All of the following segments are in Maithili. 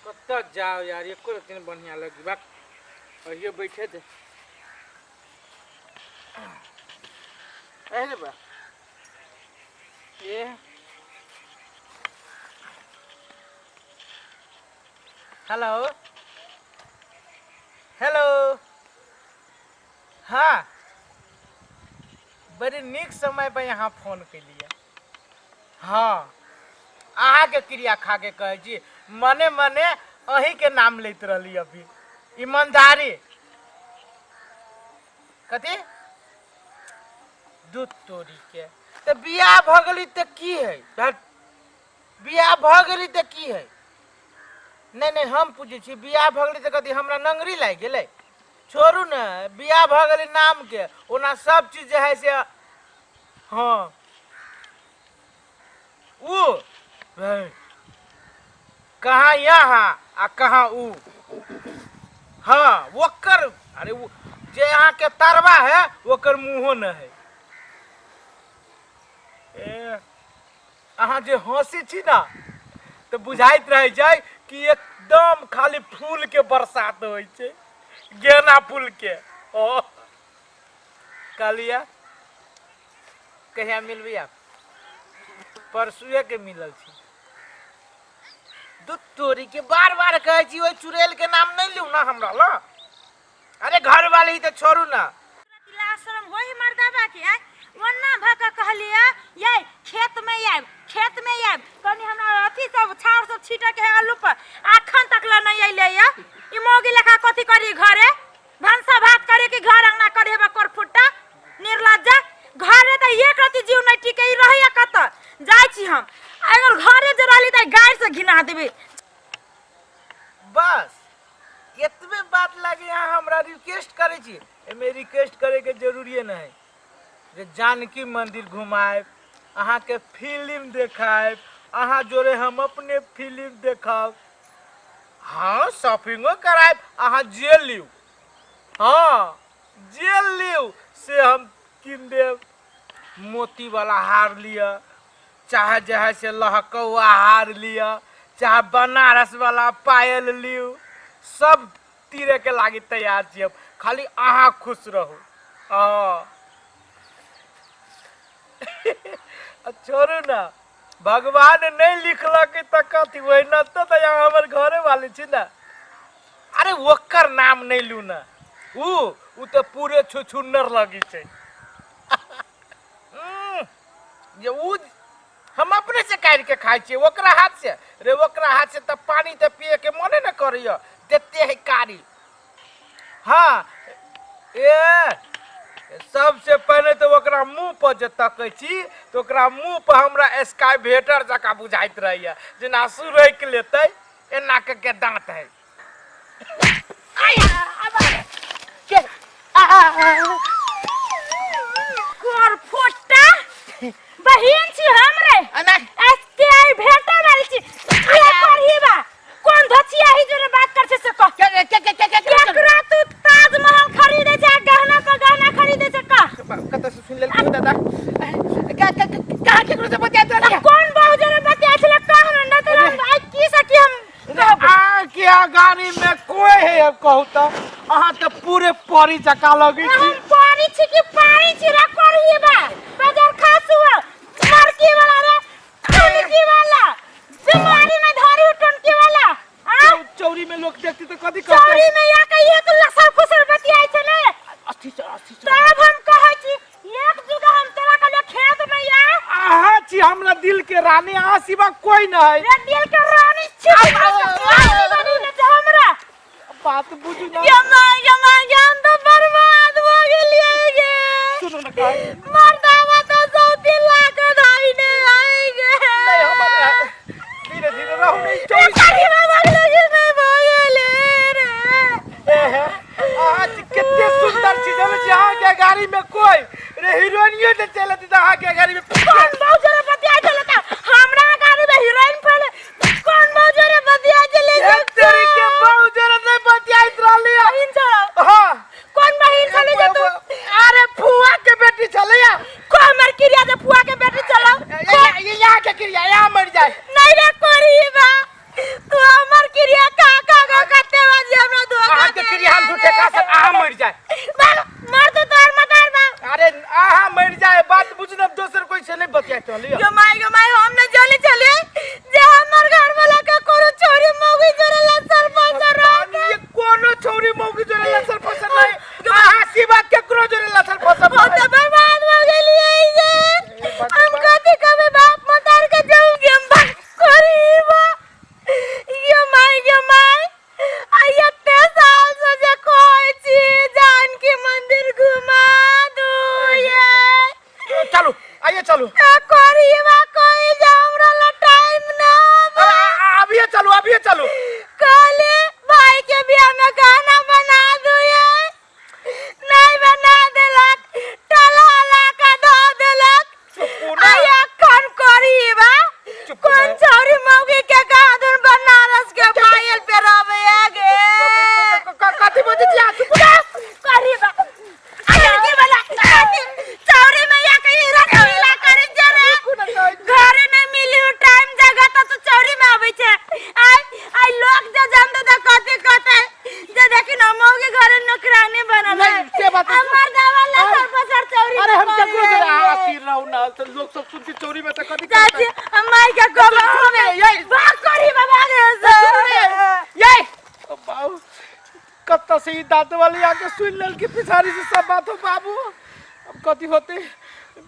कतऽ जाओ यार, एको रत्ती नहि बढ़िआँ लगी। बा अहियो बैठे दे। अरे बा ए, हेलो हेलो। हाँ, बड़ी नीक समय पर यहाँ फोन केलिए। हाँ, अहाँके क्रिया खा के कहै छी, मने मने अहीँके नाम लैत रहली अभी। ईमानदारी कथी दूध तोरी के तऽ बियाह भऽ गेली तऽ की है? धत्, बियाह भऽ गेली तऽ की है? नहि नहि, हम पूछै छी, बियाह भऽ गेली तऽ कथी हमरा नंगरी लागि गेलै? छोड़ू ने, बियाह भऽ गेलै नामके, ओना सब चीज जे है से। हाँ, उ कहाँ यहाँ आ कहाँ उ। हाँ, ओकर, अरे उ जे अहाँके तरवा है, ओकर मुँहो न है। ए, अहाँ जे हँसी छी ना तऽ बुझाइत रहै छै कि एकदम खाली फूल के बरसात होइ छै, गेना फूल के। ओ कहलियै, कहिया मिलबी आप? परसुए के मिलल छी। दू तोरी के, बार बार कहै छी, ओहि चुड़ैल के नाम नहि लिउ ना हमरा ल। अरे घर वाली तऽ छोड़ू ना। आश्रम होई मर्दाबा के आय ओन्ना भ के कहलिए, ये खेत में आयब, खेत में आयब, कनी हमरा अथी सब छाउर सब छीटे के है आलू पर, अखन तक ल नहीं अइले। या ई मौगी लेखा कथी करी घरे? भनसा भात करे कि घर अंगना करे? हेबा कर फुट्टा निर्लज्जा, घरे त एक रति जीव नहीं टिके। ई रहैया कत? जाइ छी हम, अगर घरे जे रहली त गाय से घिना देबे। बस एतबे बात लागे अहाँ हमरा रिक्वेस्ट करै छी। एहिमे रिक्वेस्ट करैके जरूरिए नहि है जे जानकी मंदिर घुमाएब, अहाँके फिल्म देखाएब, अहाँ जोरे हम अपने फिल्म देखब। हाँ, शॉपिंगो कराएब। अहाँ जे लिउ, हाँ, जे लिउ से हम कीन देब। मोतीवला हार लिअ, चाहे जे है से लहकौआ हार लिअ, चाहे बनारस वाला पायल लिउ, सब तीरे के लागी तैयार छी हम। खाली अहाँ खुश रहू। हाँ, छोड़ू ना, भगवान नहीं लिखलक तऽ कथी? ओहिना तऽ यहाँ हमर घरे वाली छी ना। अरे ओकर नाम नहीं लू ना, उ तऽ पूरे छुछुन्नर लगी छै। जे उ हम अपने से काटि के खाइ छियै ओकरा हाथ से। रे, ओकरा हाथ से तऽ पानी तऽ पिए के मने न करैया, देते है कारी। हाँ, ए सबसे पहले तऽ ओकरा मुँह पर जे तकै छी तऽ ओकरा मुँह पर हमरा स्काइवेटर जकाँ बुझाइत रहैया, जेना सुरैक लेतै एना के के दाँत है। कर फोटा, बहिन छी हमरे एस के आई भेटे वाली छी के करही बा? कोन धचिया ही जोरे बात कर छै से कह। के के के के केकरा तू ताजमहल खरीदे छै आ गहना पर गहना खरीदे छै, कह। कतऽ से सुनि लेलकै दादा? का का कहाँ केकरो से बतियाइत रहलियै? कोन बहु जोरे बतियाइ छलै, कह न, न तऽ हम आइ की सकी हम? अहाँके गाड़ी में कोई है? अब कहू तऽ अहाँ तऽ पूरे परी जकाँ लगै छी। हम पानी छी कि पानी छी रे करही बा? बाजार खासु मरकी वाला रे, टुनकी वाला, बीमारी में धरी टुनकी वाला आ चौरी में लोग देखती तऽ कथी कहतै? चौरी में या के एक लसर फुसर बतियाइ छै ने। अथी से अथी से तब हम कहै छी, एक जुगा हम तोरा कहलियो खेत में या। अहाँ छी हमरा दिल के रानी, अहाँ सिवा कोई न है। रे दिल के रानी छी, रानी बनी ने छै हमरा। बात बुझू ना। यमा यमा, हम तो बर्बाद हो गेलियै गे। सुनू ना काहे मर्दावा तो 3.25 लाख धाई ने आई गे। नहीं, हमर धीरे धीरे रहू नहीं रे चौरी। करी बाबा लगे नहीं भगले रे। ए हे, अहाँ जी कते सुंदर छी, जानै छी? अहाँके गाड़ी में कोई रे हीरोइनियो जे चलत तऽ अहाँके गाड़ी में कौन बहु जरे बतिया चले ता हमरा गाड़ी में हीरोइन पहले? कौन बहु जरे बतिया चले? ए तेरी के, बहु जरा नहीं बतियाइत रहली। बहिन छलो? हाँ। कौन बहिन छले जे तू? अरे फुआ के बेटी छलै। को हमर क्रिया जे फुआ के बेटी चलो? ये यहाँ के क्रिया, यहाँ मर जाए। नहीं रे कोरी बा। गे माय गे माय, हम न जले चले जे हमर घर वाला के कोनो छोरी मौगी जोरे लसर फसर रहत। ये कोनो छौरी मौगी जोरे लसर फसर नहीं, अहाँ सिवा केकरो जोरे लसर फसर हम नहीं। तो बर्बाद हो गेलियै गे। हम कथी कहबै बाप मतार के, जाऊ गे हम भाग करीबा। ये माय गे माय, आ एते साल से जे कहै छी जानकी मंदिर घुमा दू ये। चलू, आइए चलू। आ करीबा कही जे हमरा ला टाइम ना बा। अभिये चलू, अभिये चलू। कहली भाई के बियाह में गाना बना दू ये, नहीं बना देलक, टला ला के धो देलक। चुप ना। आ एखन करीबा चुप कोन ना। छौरी मौगी के गादुन बनारस के पायल पे रहबे गे। कथी बजै छी अहाँ? चुप ना। करीबा लड़की वाला चौरी में या कहीं रखीला करे जरे घरे नहीं मिली टाइम जगह तो तू चौरी में आबै छै। आइ आइ लोग जे जानते त कथी कहते जे देखी न मौगी घरे नौकरानी बनल है। नहीं, से बात नहीं। हमर दावा ला अरे- सर पसर चौरी अरे में हम करे केकरो जोरे है। अहाँ सिर रहू ना, तो लोग सब सुनती चोरी में तो कथी चाची कहतै? हम माई के गोबर सुनू ने, ये भाग करी बाबा गे से। ये ओ बाबू, कत्ता से ई दांत वाली आके सुन लेल कि पिछाड़ी से सब बात हो बाबू। अब कथी होते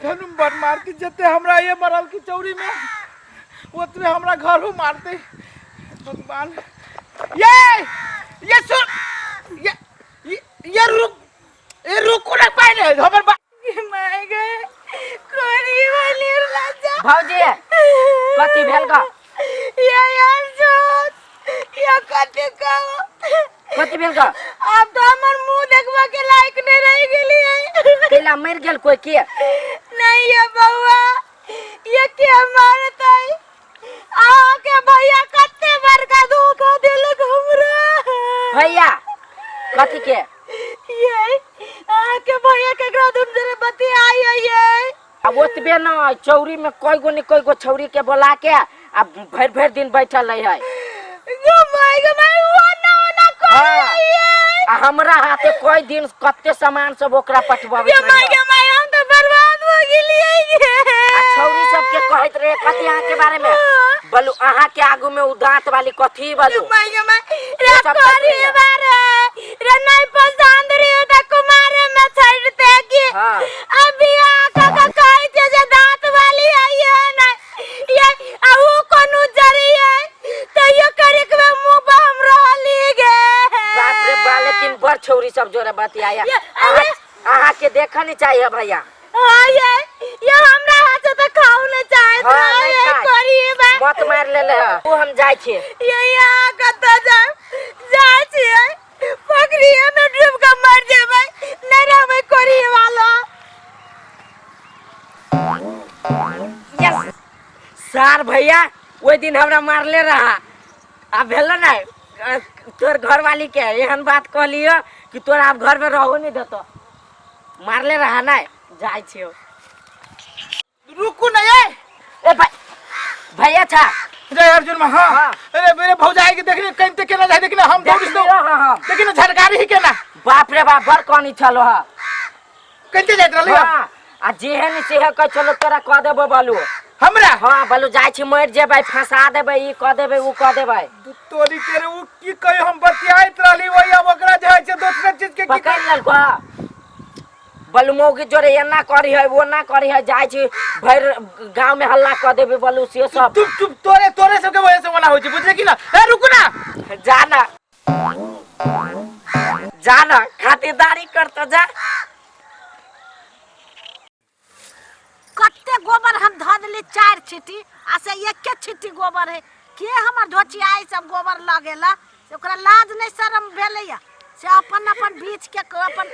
फेन बड़ मारती, जते हमरा ये मरल की चौरी में ओतबे हमरा घर हो मारते। भगवान, ये सुन, ये रुक, ये रुकू ना पहले हमर बा my गे कोरी वाली लाजा। भौजी, कथी भेल ग? ये यार जोत या कथी कहो। कथी भेल ग? अब तो हमर मुंह देखबा के लायक नहीं रह गेली है। कैला मरि गेल कोई के? नहीं ये बउआ, ये के मारतै? अहाँ के भैया कते बड़का धोखा देलक हमरा। भैया कथी के? ये अहाँ के भैया केकरा दुन जरे बतियाई है ये। अब ओतबे न, चौरी में कई गो ने कई गो छौरी के बोला के आ भरि भरि दिन बैठल रहे है। गो my go my, वो ना वो ना कर हाँ। ये। आ हमरा हाथे कई दिन कते सामान सब ओकरा पठबाबैत ये my रहे। गे my, हम तो बर्बाद हो गेलियै गे। आ छौरी सबके कहैत रहे कथी अहाँ के बारे में? बोलू अहाँ के आगू में उ दांत वाली कथी बोलू? My गे my, रे सब करी कथी है? बारे रे नहीं पसंद रे त कुमारे में छाड़ दे की। हाँ। अभी आका का कहै छै जे दांत वाली है ये ना ये, आ उ कोनो जरी है त ये करे के मुंह पर हम रहली गे। बाप रे बा, लेकिन बड़ छौरी सब जोरे बतियाया। ये, अरे। अहाँ के देखऽ नहीं चाहिए भैया। हाँ ये हमरा हाथ से तो खाऊ नहीं चाहत हाँ, रहे नहीं ये खाए। करी बा। मत मार ले ले, उ हम जाइ छी। ये यहाँ कतऽ जाय जाइ छियै, पोखरिये में डूब के मर जेबै, नहीं रहबै करी वाला। यस सार भैया ओहि दिन हमरा मारले रहा, आ भेल ने तोर घरवाली के एहन बात कहलियो कि तोरा आब घर में रहो नहीं देतो। मारले रहा ना, जाइ छियो। रुकू ना ये। ए भाई भैया छा। जय अर्जुन मा। हाँ। हाँ। अरे मेरे भौजाई के देखने कहीं केना जाए, देखने हम दौड़ देखलियो, हाँ, हाँ। देखिन झटकारी ही केना। बाप रे बाप, बड़ कनी छलो हा। कहीं जाइत रहली? हाँ, आ जेहन सेह कह चलो तोरा कह देबो बालू। हमरा? हाँ बालू, जाइ छी मरि जेबै, फंसा देबै, ई कह देबै, ऊ कह देबै। दू तोरी के रे, ऊ की कही, हम बतियाइत रहली वही, अब ओकरा जे है से दोसर चीज के की पकड़ लेलको बलू मौगी जोरे एना करी है ओना करी है, जाइ छी भरि गांव में हल्ला कह देबै बलू से सब। चुप चुप, तोरे तोरे सबके वजह से ओना होइ छै, बुझले की ना? ए रुकू ना। जा ना जा ना, खातिरदारी कर तो जा। कते गोबर हम धऽ देली 4 छिट्टी, आ से एके छिट्टी गोबर है। के हमर धोचियाई सब गोबर लगेला से ओकरा लाज नहीं शरम भेलैया से अपन अपन बीच के अपन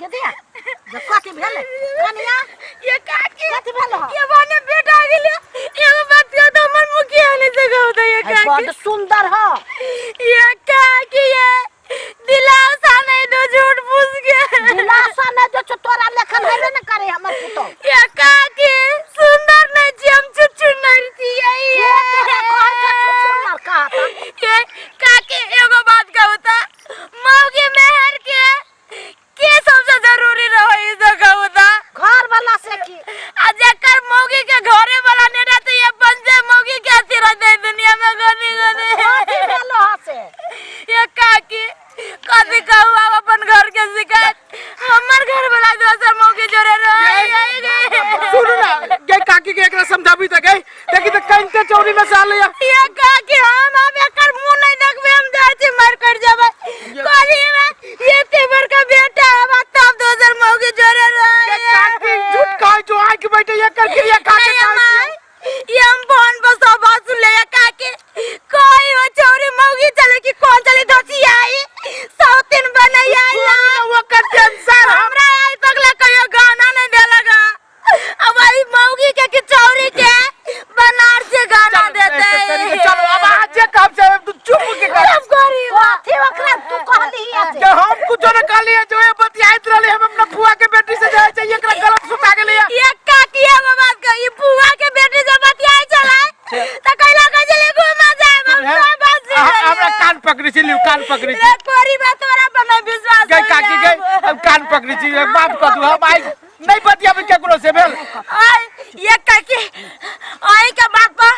गेदिया जे कथी भेलै कनिया? ये काकी कथी भेल हौ? ये बने बेटा गेले, एगो बात कह तो हमर मुखिया ने से कहू त ये है, काकी बड्ड सुंदर ह। ये काकी ये दिलासा नहीं दो झूठ फूस के। दिलासा नहीं दो, तोरा लेखन हेबे न करे हमर पुतोह। ये काकी सुंदर नहीं छी, हम छुछुनर छियै। के तोरा कहै छौ छुछुनर कहता? ये काकी एगो बात कहू त मौगी मेहर के सबसे जरूरी रहे से कहू त? घर वाला से की? आ जेकर मौगी अभी तक है देखी त कंटे चौरी में साल या। ये काकी, हम अब एकर मुंह नहीं देखबे, हम जाइ छी मर कर जेबै। करी में एते बड़का बेटा हम तब दोसर मौगी जोरे रहे। काकी, झूठ कहे जो आंख बैठे एकर क्रिया खा के नहीं खाइ माय, ये हम फोन पर सब बात सुन ले। काकी, कोई वो चौरी मौगी चले कि कौन चले धोती आई सौतीन बनाई आई। ओकर टेंशन हम हमरा आई तक ला कहियो गाना नहीं देलगा, अब आई मौगी के कि चौरी के बनारसी गाना देते। चलो, अब अहाँ जे कहब से तू चुप के कर। सब गरीब कथी ओकरा तू कहली है? के हम कुछो न कहलिए, जो ये बतियाइत रहले हम अपना फुआ के बेटी से जाय छै, एकरा गलत सुता गेलै। ये काकी, एगो बात कही, फुआ के बेटी से बतियाई चला त कैला कह चले घुमा जाए, हम सब बात सुन। हमरा कान पकड़ी छी, लिउ, कान पकड़ी छी। रे कोरी बात, तोरा पर नहीं विश्वास गई काकी, गई, अब कान पकड़ी छी, माफ कर दू, हम आई नहीं बतियाबे केकरो से भेल। आय ये काकी, आई के बात पर